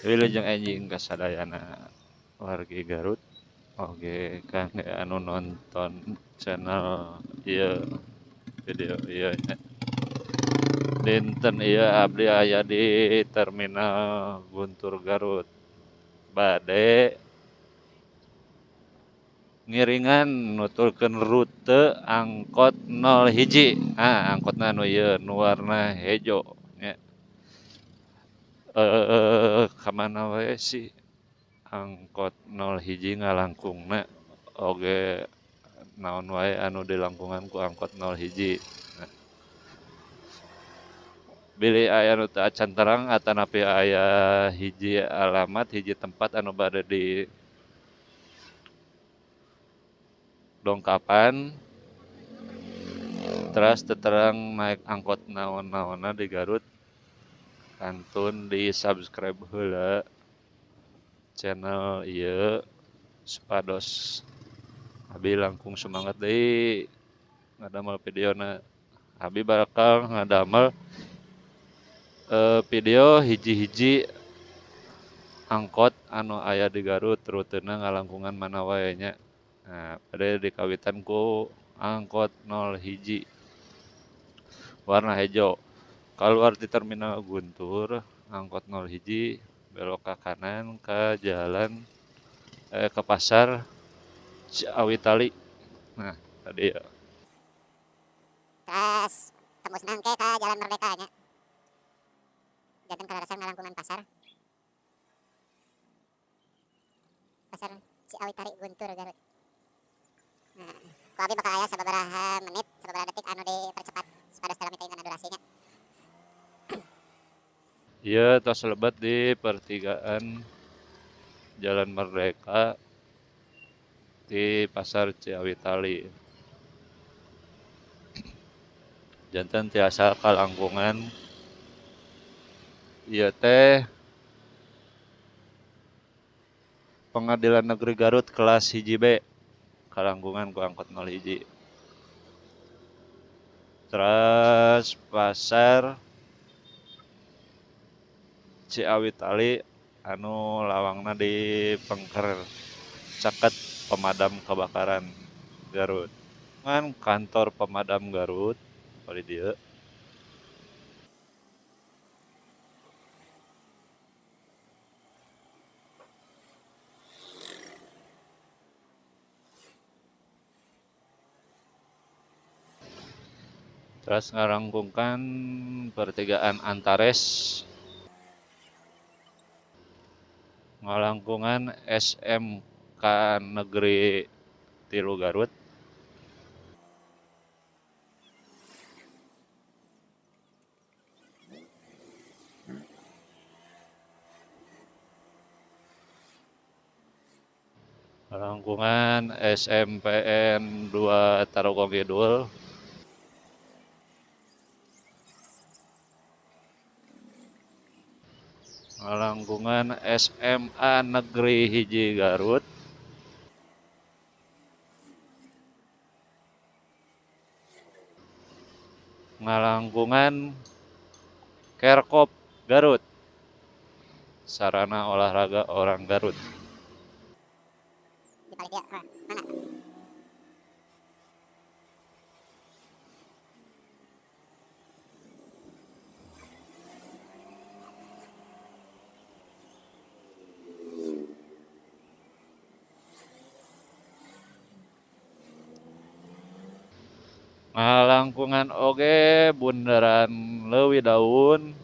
Wilujeng enjing kasadayana wargi Garut. Oke, kangge anu nonton channel ieu video ieu nya. Dinten ieu abdi aya di Terminal Guntur Garut. Bade ngiringan nuturkeun rute angkot 01. Ah, angkotna anu ieu nu warna hejo nya. Kamana wae sih angkot 01 ngalangkungna oge naon wae anu dilangkungan ku angkot 01. Nah, bilih aya nu teu acan terang atanapi aya hiji alamat hiji tempat anu bade di dongkapan teras teterang naik angkot naon-naonna di Garut, kantun di subscribe heula channel ieu supados abi langkung semangat deui ngadamel videona. Abi bakal ngadamel video hiji-hiji angkot anu aya di Garut rutena ngalangkungan mana wae nya. Nah, bade dikawitan ku angkot 01 warna hejo. Keluar di Terminal Guntur, angkot 01 belok ke kanan ke jalan ke pasar Ciawitali. Nah, tadi ya. Terus tembus nangke ke Jalan Merdeka nya. Janten kalarasan ngalangkungan pasar. Pasar Ciawitali Guntur Garut. Nah, ku abi bakal aya sababaraha menit, sababaraha detik anu dipercepat supados dalam teuing kana durasinya. Ieu tos lebet di pertigaan Jalan Merdeka di Pasar Ciawitali. Janten tiasa kalangkungan ieu teh Pengadilan Negeri Garut kelas 1 B. Kalangkungan ku angkot 01. Terus Pasar Ciawitali anu lawangna di Pengker caket pemadam kebakaran Garut. Ngan kantor pemadam Garut di dieu. Terus ngarangkungkan pertigaan Antares, ngalangkungan SMK Negeri 3 Garut. Ngalangkungan SMPN 2 Tarogong Kidul. Ngalangkungan SMA Negeri 1 Garut. Ngalangkungan Kerkop Garut, sarana olahraga orang Garut. Di balik dia, mana? Ngalangkungan oge Bundaran Leuwi Daun.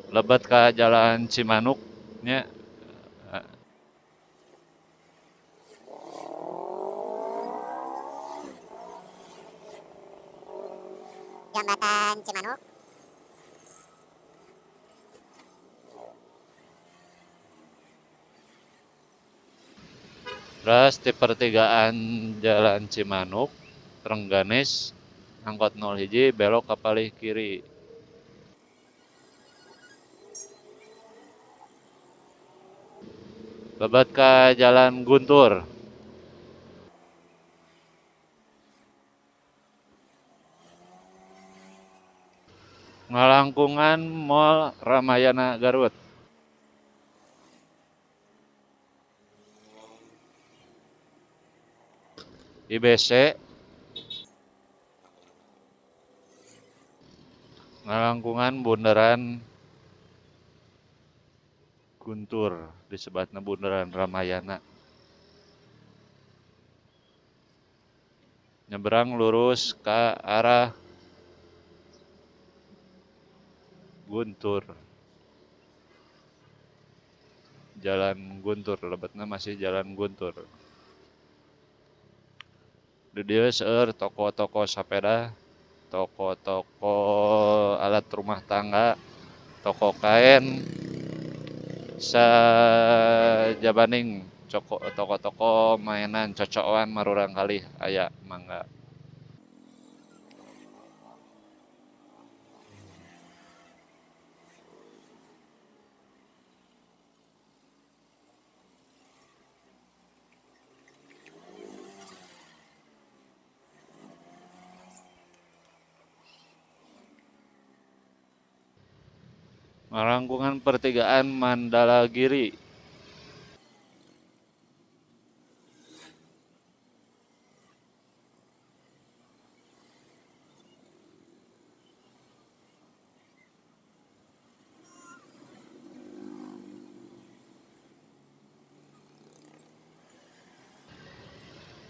Lebet ka Jalan Cimanuk nya. Jembatan Cimanuk. Terus di pertigaan Jalan Cimanuk, Rengganis, angkot 01 belok ke palih kiri. Lebet ke Jalan Guntur. Ngalangkungan Mall Ramayana Garut. IBC ngalangkungan Bundaran Guntur, disebutna Bundaran Ramayana. Nyebrang lurus ke arah Guntur. Jalan Guntur, lebetna masih Jalan Guntur. Di dieu seueur toko-toko sepeda, toko-toko alat rumah tangga, toko kain, sajabaning toko-toko mainan cocokan marurang kalih aya mangga. Ngalangkungan pertigaan Mandalagiri.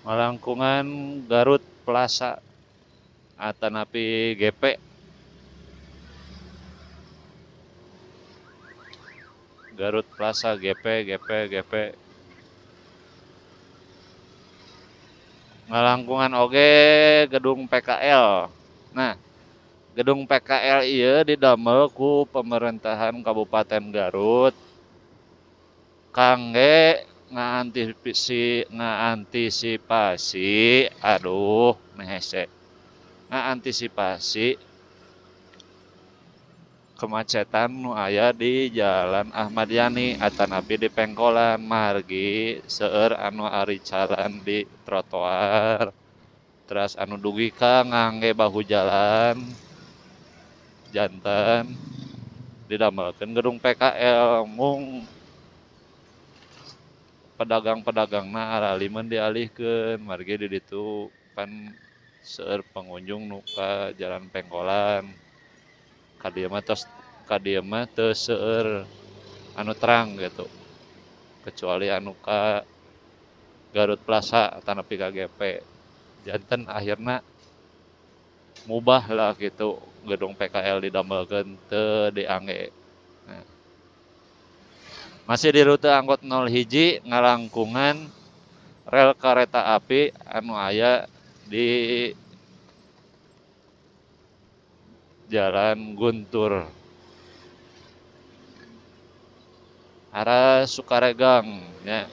Ngalangkungan Garut Plaza atanapi GP. Garut Plaza GP GP GP. Ngalangkungan oge gedung PKL. Nah, gedung PKL ieu didamel ku pemerintahan Kabupaten Garut kangge ngaantisipasi, aduh mehese, ngaantisipasi kemacetan nu aya di Jalan Ahmad Yani atanapi di Pengkolan, margi seueur anu aricalan di trotoar, teras anu dugi ka ngangge bahu jalan janten didamelkeun gedung PKL mung pedagang-pedagangna aralimeun dialihkeun margi di ditu pan seueur pengunjung nu ka Jalan Pengkolan. Ka dieu mah tos, ka dieu mah teu seueur anu terang gitu, kecuali anu ka Garut Plaza atanapi ka GP. Janten akhirna mubah lah gitu gedung PKL didamelkeun teu diangge. Nah. Masih di rute angkot 0 hiji ngalangkungan rel kereta api anu aya di Jalan Guntur arah Sukaregang ya.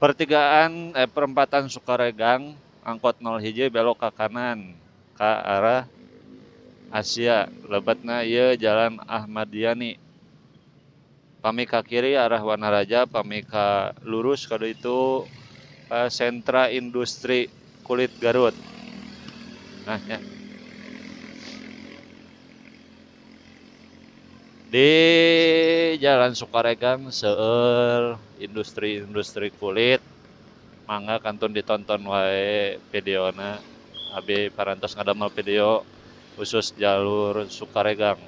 Pertigaan perempatan Sukaregang angkot 0 hiji belok ke kanan ke arah Asia, lebetna ieu Jalan Ahmad Yani. Pami ka kiri arah Wanaraja, pami ka lurus ka ditu ka sentra industri kulit Garut. Nah, ya. Di Jalan Sukaregang seueur industri-industri kulit. Mangga kantun ditonton wae videona. Abi parantos ngadamel video khusus jalur Sukaregang.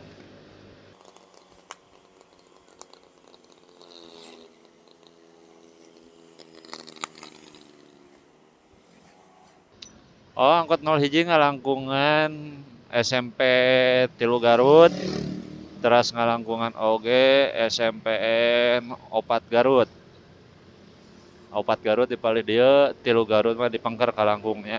Oh, angkot 0 hiji ngalangkungan SMP 3 Garut, teras ngalangkungan oge SMPN 4 Garut. 4 Garut di palih dieu, 3 Garut mah dipengker kalangkungnya.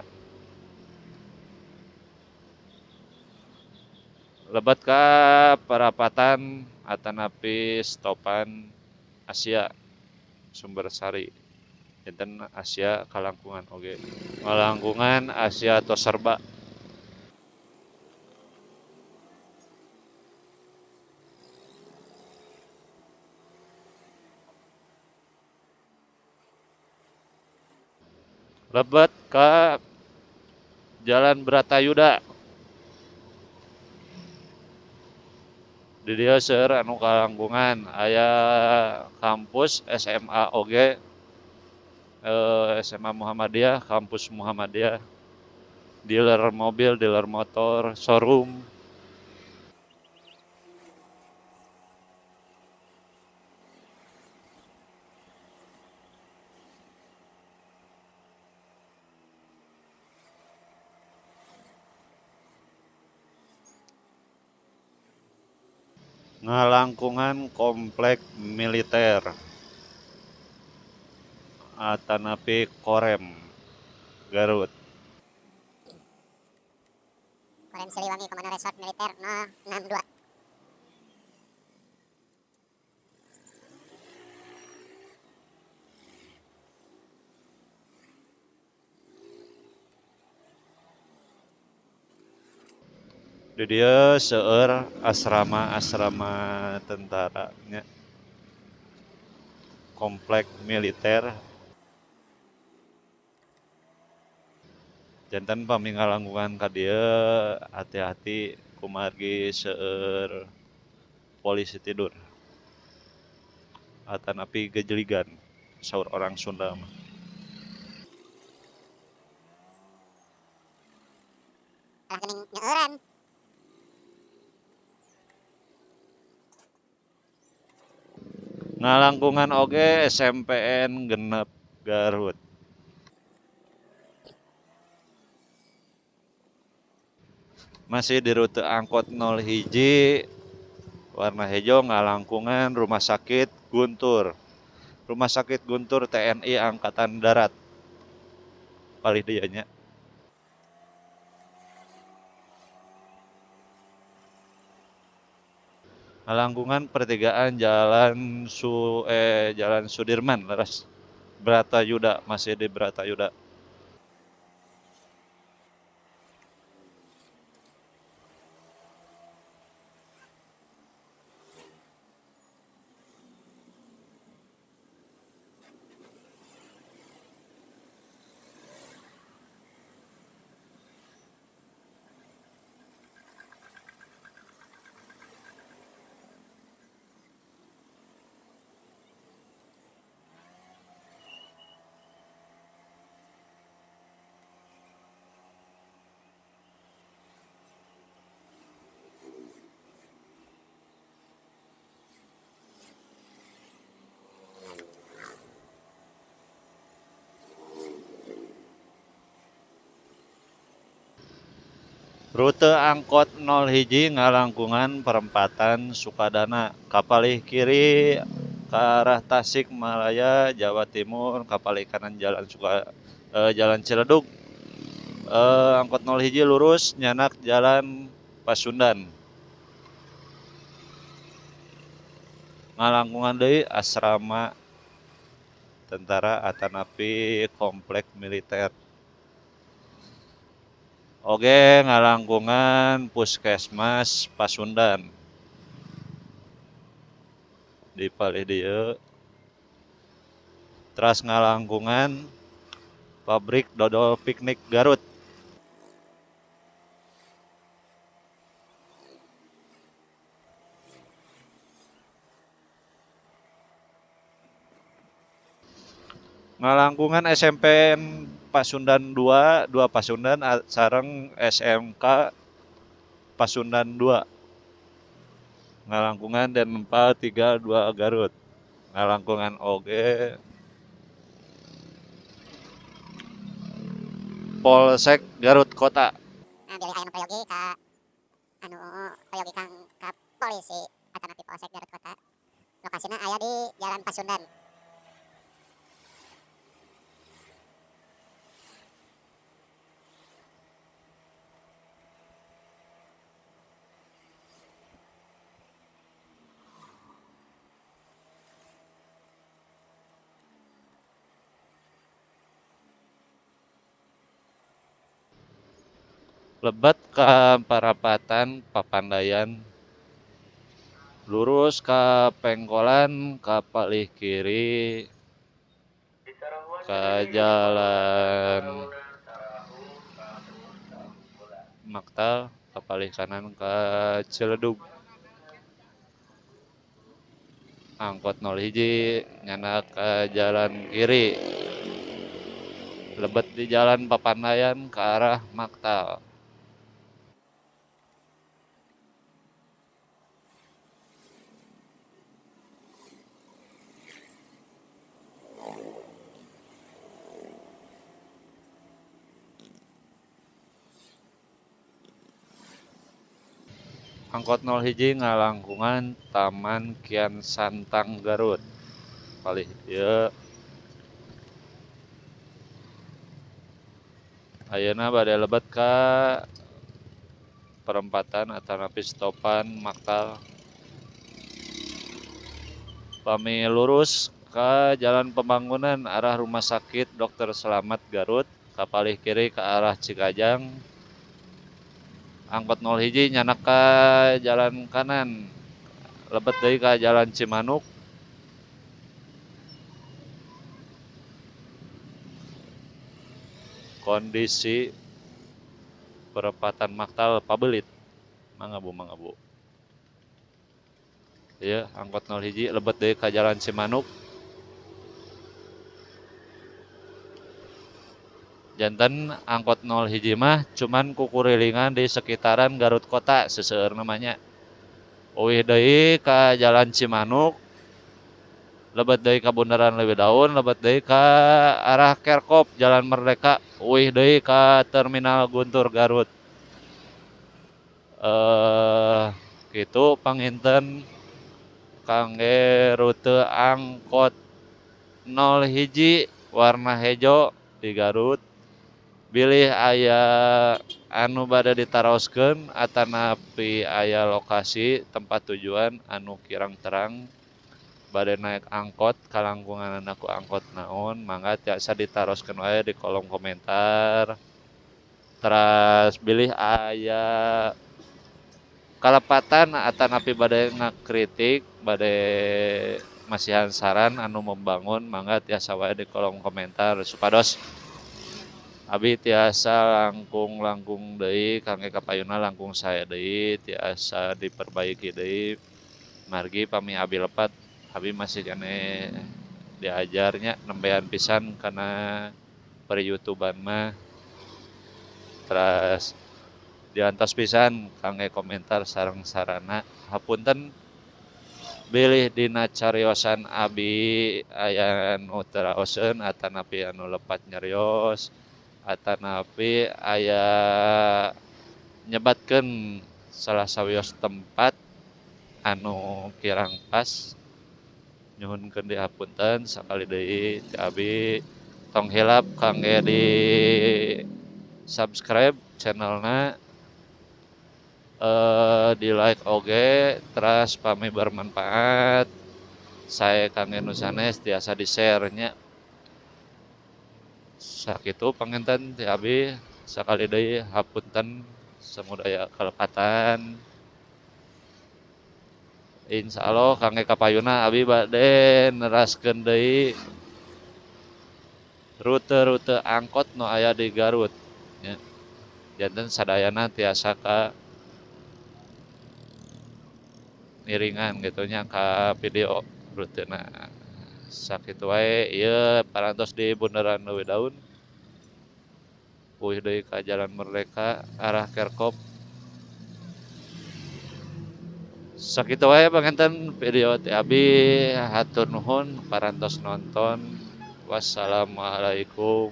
Lebet ka perapatan atanapi stopan Asia Sumbersari. Janten Asia kalangkungan oge. Ngalangkungan Asia Toserba. Lebet ka Jalan Bratayuda. Di dieu seueur anu kalangkungan, aya kampus SMA oge, SMA Muhammadiyah, kampus Muhammadiyah, dealer mobil, dealer motor, showroom. Ngalangkungan komplek militer atanapi Korem Garut. Korem Siliwangi Komando Resort Militer 062. Di dieu seueur asrama-asrama tentara nya. Komplek militer. Janten pami ngalangkungan ka dieu hati-hati kumargi seueur polisi tidur. Atanapi gejeligan saur orang Sunda mah. Alah geuning nyeueuran. Ngalangkungan oge SMPN 6 Garut. Masih di rute angkot 01 warna hijau ngalangkungan Rumah Sakit Guntur. Rumah Sakit Guntur TNI Angkatan Darat. Palih dieu nya. Ngalangkungan pertigaan Jalan Sudirman leres. Bratayuda, masih di Bratayuda. Rute angkot 01 ngalangkungan perempatan Sukadana, kapalih kiri ke arah Tasikmalaya, Jawa Timur, kapalih kanan Jalan Ciledug. Angkot 01 lurus nyanak Jalan Pasundan. Ngalangkungan deui asrama tentara atanapi komplek militer. Oge ngalangkungan Puskesmas Pasundan. Di palih dieu. Teras ngalangkungan pabrik dodol piknik Garut. Ngalangkungan SMPN Pasundan 2, 2 Pasundan sareng SMK Pasundan 2. Ngalangkungan dan 4 3 2 Garut. Ngalangkungan oge Polsek Garut Kota. Nah, bilih aya nu peryogi ka anu peryogi kang ka polisi atanapi Polsek Garut Kota. Lokasina aya di Jalan Pasundan. Lebet ke Parapatan Papandayan, lurus ke Pengkolan, ke palih kiri Ka jalan Maktal, kapalih kanan ka Ciledug. Angkot 01 nyandak ka jalan kiri. Lebet di Jalan Papandayan ke arah Maktal. Angkot 01 ngalangkungan Taman Kian Santang Garut. Palih ieu ayeuna bade lebet ka perempatan atanapi stopan Maktal. Pami lurus ka Jalan Pembangunan arah Rumah Sakit Dr. Slamet Garut, kapalih kiri ke arah Cikajang. Angkot 01 nyanak ka jalan kanan, lebet deui ka Jalan Cimanuk. Kondisi perempatan Maktal pabelit, mangga bu, mangga bu. Ieu angkot 01 lebet deui ka Jalan Cimanuk. Janten angkot 01 mah cuman kukurilingan di sekitaran Garut kota seseueur namanya. Uih deui ka Jalan Cimanuk, lebet deui ka Bundaran Leuwi Daun, lebet deui ka arah Kerkop Jalan Merdeka, uih deui ka Terminal Guntur Garut. Kitu panginten kangge rute angkot 01 warna hejo di Garut. Bilih aya anu bade ditaroskeun atanapi aya lokasi tempat tujuan anu kirang terang bade naik angkot kalangkunganna ku angkot naon, mangga tiasa ditaroskeun wae di kolom komentar. Teras bilih aya kalepatan atanapi bade ngakritik, bade masihan saran anu membangun, mangga tiasa wae di kolom komentar supados abi tiasa langkung-langkung deui kangge kapayuna langkung sae deui, tiasa diperbaiki deui. Margi pami abi lepat, abi masih keneh diajarnya nembean pisan kana per-YouTubean mah. Teras diantos pisan kangge komentar sareng sarana. Hapunten bilih dina cariosan abi aya nu teu raoseun atanapi anu lepat nyarios atanapi aya nyebatkeun salah sawios tempat anu kirang pas, nyuhunkeun dihapunten sakali deui ti abi. Tong hilap kangge di subscribe channelna, di like oge, teras pami bermanfaat sae kangge nu sanes tiasa di share nya. Sakitu panginten ti abi, sakali deui hapunten samudaya kalepatan. Insyaallah kangge kapayuna abi bade neraskeun deui rute-rute angkot nu aya di Garut nya. Janten sadayana tiasa ka ngiringan gitu nya ka video rutena. Sakitu wae ieu parantos di Bundaran Leuwi Daun. Uih deui ka Jalan Merdeka arah Kerkop. Sakitu wae panginten video ti abi, hatur nuhun parantos nonton. Wassalamualaikum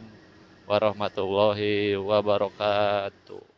warahmatullahi wabarakatuh.